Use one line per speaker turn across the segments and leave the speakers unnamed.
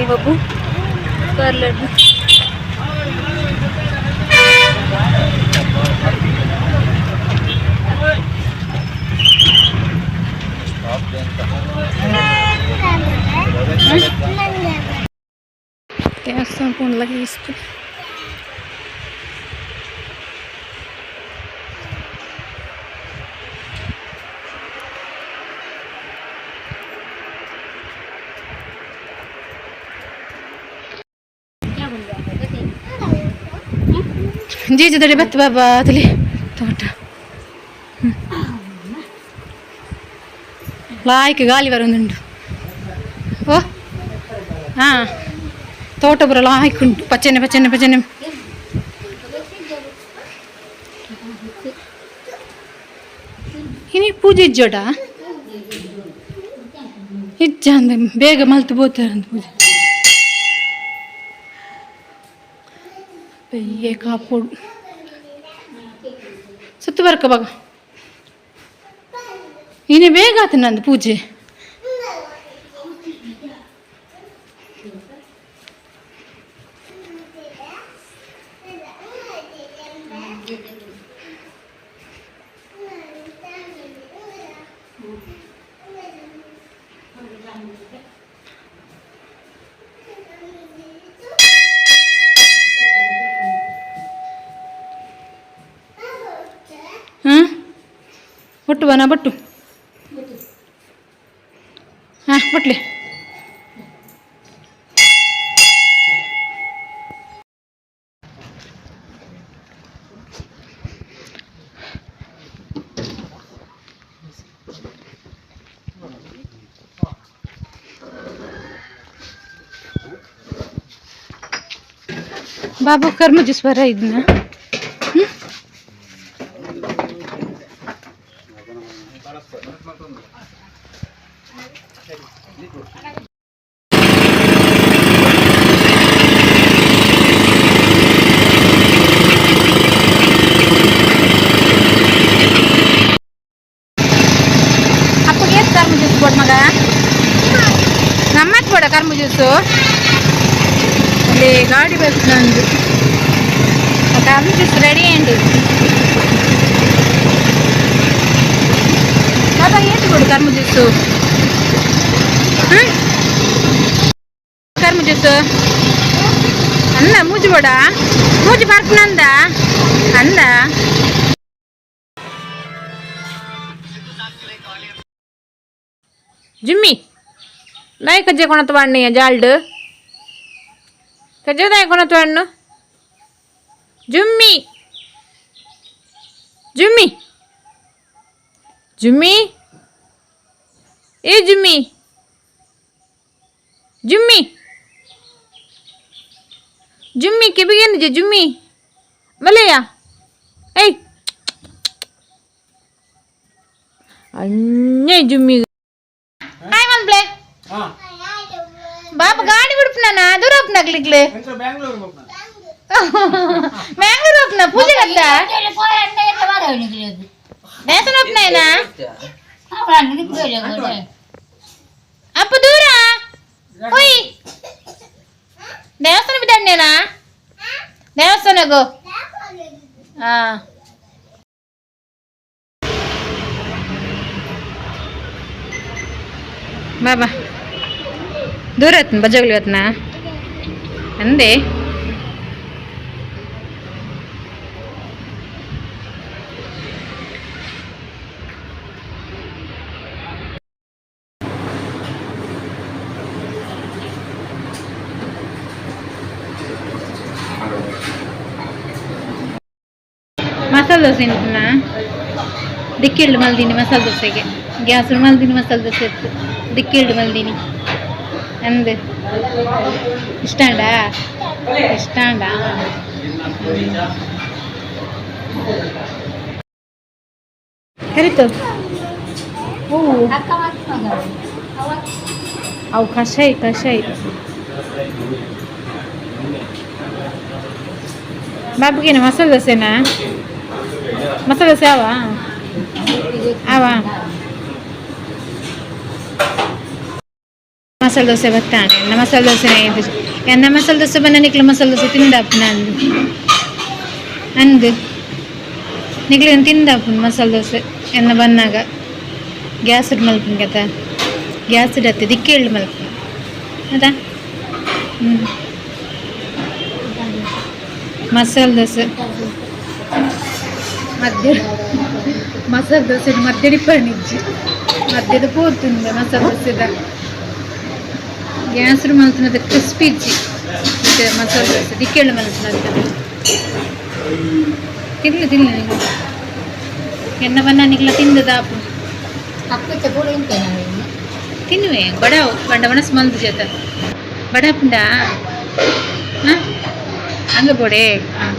Babu parlour. ದೇವಸ್ಥಾನ ಪೋಂಡಲ ಇಸ್ಪು. ಜೀಜದಡಿ ಬತ್ತು ಬಾಬಾ ತಲಿ ತೋಟ ಲಾಯ್ಕ್ ಗಾಲಿ ಬರೋದುಂಟು. ಓ ಹಾಂ, ತೋಟ ಪೂರ ಲಾಯ್ಕ್ ಉಂಟು, ಪಚ್ಚನೆ ಪಚ್ಚನೆ ಪಚ್ಚನೆ. ಇನಿ ಪೂಜೆ ಇಜ್ಜೋಡ ಇಜ್ಜ ಅಂದ ಬೇಗ ಮಲ್ತು ಬೋತಾರೆ ಅಂತ ಪೂಜೆ ಪಯ್ಯೆ ಕಾಪೋಡು ಸುತ್ತು ಬರ್ಕ ಬಾಗ. ಇನ್ನು ಬೇಗ ಆತು ನಂದು ಪೂಜೆ. ಹಾಂ, ಬೊಟ್ಟು ಬನ ಬಟ್ಟು. ಹಾಂ, ಬಟ್ಲಿ. ಬಾಬು, ಕರ್ಮ ಜ್ಯೂಸ್ ಬರ ಇದನ್ನ. ಅಪ್ಪಗೆ ಏತ್ ಕರ್ಮ ಜ್ಯೂಸ್ ಕೊಡ್ ಮಗ. ನಮ್ಮತ್ ಕೊಡ ಕರ್ಮ ಜ್ಯೂಸು. ಅಲ್ಲಿ ಗಾಡಿ ಬೇಕು ನಂದು. ಕರ್ಮ ಜ್ಯೂಸ್ ರೆಡಿ ಅಂಡು. ಬಾಬಾ, ಏತ್ ಕೊಡು ಕರ್ಮ ಜ್ಯೂಸು? ಕರ್ಮ ಜ್ಯೂಸು ಅನ್ನ ಮೂಜಿ ಬೋಡ ಮೂಜಿ ಬರ್ಪನಂದ ಅಂದ.
ಜುಮ್ಮಿ ದಾಯ ಕಜ್ಜೆ ಕೊಣತ್ ಬಾಣ್ಣೆಯ ಜಾಲ್ಡ್ ಕಜ್ಜೆ ದಾಯ ಕೊಣತ್ ಬಾಣ್ಣು. ಜುಮ್ಮಿ ಜುಮ್ಮಿ ಜುಮ್ಮಿ, ಏ ಜುಮ್ಮಿ ಜುಮ್ಮಿ ಜುಮ್ಮಿ, ಕೆಬಿಗೇನಿದೆ ಜುಮ್ಮಿ ಮಲೆಯ? ಏಯ್ ಅಣ್ಣೆ ಜುಮ್ಮಿ.
ಹಾಯ್ ಮನ್ಪ್ಲೆ ಬಾಬು, ಗಾಡಿ ಬಿಡ್ಪನ ದೂರ ಒಪ್ನಾಗ್ಲಿಕ್ಲೆ. ಮ್ಯಾಂಗ್ಳೂರ್ ಒಪ್ನ ಪೂಜೆ ಗತ್ತ ದೇವಸ್ಥಾನ ಒಪ್ನ. ಅಪ್ಪ ದೂರ ಓಯ್ ದೇವಸ್ಥಾನ ಬಿದ್ದಾನೇನಾ? ದೇವಸ್ಥಾನಗು. ಹಾ ಬಾಬಾ, ದೂರ ಆತ್ನ ಬಜಗಲಿ ಆತ್ನ ಅಂದೆ. ಮಸಾಲೆ ದೋಸೆ ತಿನ್ನ ದಿಕ್ಕಿಲ್ಡು ಮಲ್ದಿನಿ. ಮಸಾಲೆ ದೋಸೆಗೆ ಗ್ಯಾಸ್ ಮಲ್ದಿನಿ. ಮಸಾಲೆ ದೋಸೆ ಇತ್ತು, ದಿಕ್ಕಿಲ್ಡು ಮಲ್ದಿನಿ ಅಂದ್. ಇಷ್ಟಾಂಡ ಇಷ್ಟಾಂಡ. ಕರಿತು. ಓ, ಅವು ಕಷಾಯ ಕಷಾಯ. ಬಾಬುಗೇನು ಮಸಾಲೆ ದೋಸೆನಾ? ಮಸಾಲೆ ದೋಸೆ ಆವಾ ಆವಾ. ಮಸಾಲೆ ದೋಸೆ ಬತ್ತಾನೆ ಎನ್ನ ಮಸಾಲೆ ದೋಸೆ ಇದು ಎನ್ನ ಮಸಾಲೆ ದೋಸೆ ಬನ್ನ ನಿಕ್ಲ ಮಸಾಲೆ ದೋಸೆ ತಿಂದಾಪುನ ಅಂದು ಅಂದು ನಿಕ್ಲೆ ತಿಂದಾಪುನ ಮಸಾಲೆ ದೋಸೆ ಎನ್ನ ಬನ್ನಾಗ ಗ್ಯಾಸ್ ಮಲ್ಪುನ ಕತ ಗ್ಯಾಸ್ ಅತ್ತೆ ದಿಕ್ಕೇಳು ಮಲ್ಪುನ ಅದ ಮಸಾಲೆ ದೋಸೆ ಮಧ್ಯ ಮಸಾಲೆ ದೋಸೆ ಮಧ್ಯಡಿ ಪಣಿಜ್ಜಿ ಮಧ್ಯದ ಪೋತುಂದೆ ಮಸಾಲೆ ದೋಸೆದ ಗ್ಯಾಸ್ ಮಲ್ತನದ ಕ್ರಿಸ್ಪಿ ಇಜ್ಜಿ ಮತ್ತೆ ಮಸಾಲೆ ದೋಸೆ ದಿಕ್ಕೇಳು ಮಲ್ತನದ ತಿನ್ಲಿ ತಿನ್ಲಿ ನೀವು ಎನ್ನ ಬನ್ನ ನಿಕ್ಲ ತಿಂದದಾಪು
ಅಪ್ಪಕ್ಕೆ ಕೂಡ ಇಂತೆ
ತಿನ್ನುವೆ ಬಡ ಬಂಡ ಮನಸ್ಸು ಮಲ್ದು ಜೊತೆ ಬಡ ಪುಂಡ ಹಾಂ ಹಂಗ ಬೋಡೆ ಹಾಂ.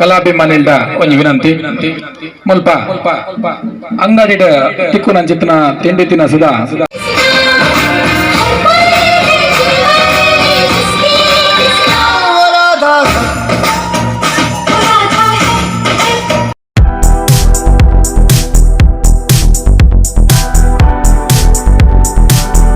ಕಲಾಭಿಮಾನಿಲ್ಡ ಒಂಜಿ ವಿನಂತಿ. ಮುಲ್ಪ ಅಂಗಡಿಡ್ ತಿಕ್ಕುನಂಚಿತ್ತಿನ ತಿಂಡಿ ತಿನಸುದ.